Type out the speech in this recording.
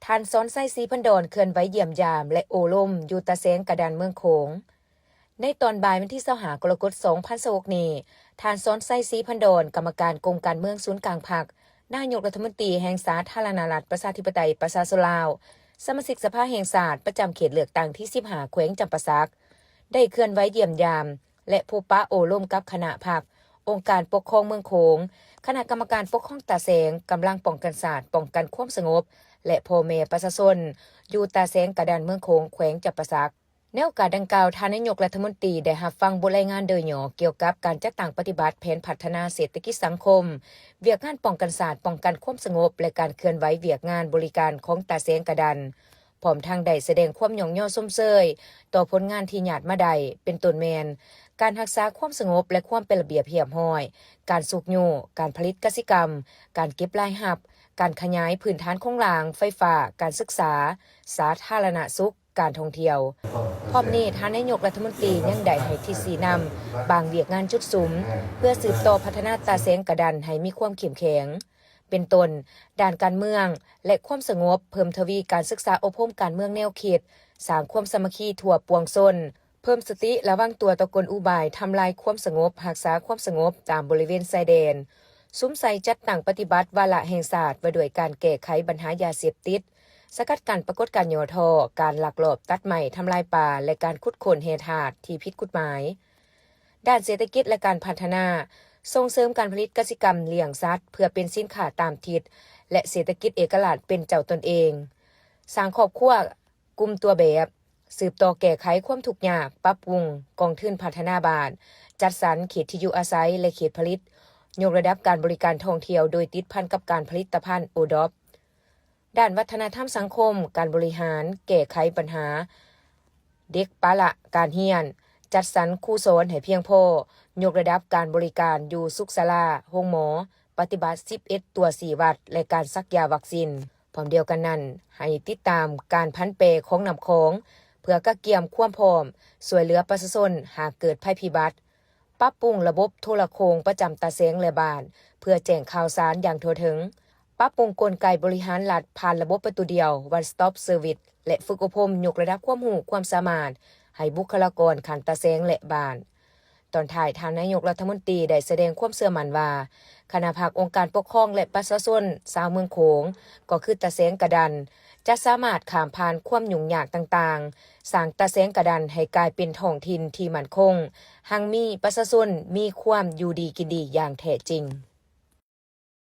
ທ່ານ ສອນໄຊ ສີພັນດອນ ເຄື່ອນໄຫວຢ້ຽມຢາມ ແລະ ໂອ້ລົມຢູ່ຕາແສງກະດັນເມືອງໂຂງ. ໃນຕອນບ່າຍວັນທີຊາວຫ້າ ກໍລະກົດ ສອງພັນຊາວຫົກນີ້, ທ່ານ ສອນໄຊ ສີພັນດອນ ກຳມະການກົມການເມືອງສູນກາງພັກ, ນາຍົກລັດຖະມົນຕີແຫ່ງສາທາລະນະລັດປະຊາທິປະໄຕປະຊາຊົນລາວ, ສະມາຊິກສະພາແຫ່ງຊາດປະຈຳເຂດເລືອກຕັ້ງທີສິບຫ້າ ແຂວງຈຳປາສັກ ໄດ້ເຄື່ອນໄຫວຢ້ຽມຢາມ ແລະ ພົບປະໂອ້ລົມກັບຄະນະພັກ, ອົງການປົກຄອງເມືອງໂຂງ, ຄະນະກຳມະການປົກຄອງຕາແສງ, ກຳລັງປ້ອງກັນຊາດ, ປ້ອງກັນຄວາມສະຫງົບ ແລະ ພໍ່ແມ່ປະຊາຊົນ ຢູ່ຕາແສງກະດັນເມືອງໂຂງ ແຂວງຈຳປາສັກ. ໃນໂອກາດດັ່ງກ່າວ, ທ່ານນາຍົກລັດຖະມົນຕີໄດ້ຮັບຟັງບົດລາຍງານໂດຍຫຍໍ້ກ່ຽວກັບການຈັດຕັ້ງປະຕິບັດແຜນພັດທະນາເສດຖະກິດສັງຄົມ, ວຽກງານປ້ອງກັນຊາດ, ປ້ອງກັນຄວາມສະຫງົບ ແລະ ການເຄື່ອນໄຫວວຽກງານບໍລິການຂອງຕາແສງກະດັນ, ພ້ອມທັງໄດ້ສະແດງຄວາມຍ້ອງຍໍຊົມເຊີຍຕໍ່ຜົນງານທີ່ຍາດມາໄດ້, ເປັນຕົ້ນແມ່ນ ການຮັກສາຄວາມສະຫງົບ ແລະ ຄວາມເປັນລະບຽບຮຽບຮ້ອຍ, ການຊຸກຍູ້, ການຜະລິດກະສິກຳ, ການເກັບລາຍຮັບ, ການຂະຫຍາຍພື້ນຖານໂຄງລ່າງ, ໄຟຟ້າ, ການສຶກສາ, ສາທາລະນະສຸກ, ການທ່ອງທ່ຽວ. ພ້ອມນີ້, ທ່ານນາຍົກລັດຖະມົນຕີຍັງໄດ້ໃຫ້ທິດຊີ້ນຳບາງວຽກງານຈຸດສຸມ ເພື່ອສືບຕໍ່ພັດທະນາຕາແສງກະດັນໃຫ້ມີຄວາມເຂັ້ມແຂງ, ເປັນຕົ້ນ ດ້ານການເມືອງ ແລະ ຄວາມສະຫງົບ, ເພີ່ມທະວີການສຶກສາອົບຮົມການເມືອງແນວຄິດ, ສ້າງຄວາມສາມັກຄີທົ່ວປວງຊົນ, ເພີ່ມສະຕິລະວັງຕົວຕໍ່ກົນອຸບາຍທຳລາຍຄວາມສະຫງົບ, ຮັກສາຄວາມສະຫງົບຕາມບໍລິເວນຊາຍແດນ, ສຸມໃສ່ຈັດຕັ້ງປະຕິບັດວາລະແຫ່ງຊາດວ່າດ້ວຍການແກ້ໄຂບັນຫາຢາເສບຕິດ, ສະກັດກັ້ນປາກົດການຫຍໍ້ທໍ້, ການລັກລອບຕັດໄມ້ທຳລາຍປ່າ ແລະ ການຂຸດຄົ້ນແຮ່ທາດທີ່ຜິດກົດໝາຍ. ດ້ານເສດຖະກິດ ແລະ ການພັດທະນາ, ສົ່ງເສີມການຜະລິດກະສິກຳ, ລ້ຽງສັດເພື່ອເປັນສິນຄ້າຕາມທິດ ແລະ ເສດຖະກິດເອກະລາດເປັນເຈົ້າຕົນເອງ, ສ້າງຄອບຄົວກຸ່ມຕົວແບບ, ສືບຕໍ່ແກ້ໄຂຄວາມທຸກຍາກ, ປັບປຸງກອງທຶນພັດທະນາບ້ານ, ຈັດສັນເຂດທີ່ຢູ່ອາໄສ ແລະ ເຂດຜະລິດ, ຍົກລະດັບການບໍລິການທ່ອງທ່ຽວໂດຍຕິດພັນກັບການຜະລິດຕະພັນໂອດອບ. ດ້ານວັດທະນະທຳສັງຄົມ, ການບໍລິຫານ, ແກ້ໄຂບັນຫາເດັກປະລະການຮຽນ, ຈັດສັນຄູສອນໃຫ້ພຽງພໍ, ຍົກລະດັບການບໍລິການຢູ່ສຸກສາລາ, ໂຮງໝໍ, ປະຕິບັດສິບເອັດຕົວຊີ້ວັດ ແລະ ການສັກຢາວັກຊີນ. ພ້ອມດຽວກັນນັ້ນ, ໃຫ້ຕິດຕາມການຜັນແປຂອງນ້ຳຂອງ ເພື່ອກະກຽມຄວາມພ້ອມຊ່ວຍເຫຼືອປະຊາຊົນຫາກເກີດໄພພິບັດ, ປັບປຸງລະບົບໂທລະໂຄ່ງປະຈຳຕາແສງ ແລະ ບ້ານ ເພື່ອແຈ້ງຂ່າວສານຢ່າງທົ່ວເຖິງ, ປັບປຸງກົນໄກບໍລິຫານລັດຜ່ານລະບົບປະຕູດຽວ One Stop Service ແລະ ຝຶກອົບຮົມຍົກລະດັບຄວາມຮູ້ຄວາມສາມາດໃຫ້ບຸກຄະລາກອນຂັ້ນຕາແສງ ແລະ ບ້ານ. ຕອນທ້າຍ, ທ່ານນາຍົກລັດຖະມົນຕີໄດ້ສະແດງຄວາມເຊື່ອໝັ້ນວ່າ ຄະນະພັກ, ອົງການປົກຄອງ ແລະ ປະຊາຊົນຊາວເມືອງໂຂງ, ກໍຄືຕາແສງກະດັນ, ຈະສາມາດຂ້າມຜ່ານຄວາມຫຍຸ້ງຍາກຕ່າງໆ, ສ້າງຕາແສງກະດັນໃຫ້ກາຍເປັນທ້ອງຖິ່ນທີ່ໝັ້ນຄົງ, ຮັ່ງມີ, ປະຊາຊົນມີຄວາມຢູ່ດີກິນດີຢ່າງແທ້ຈິງ.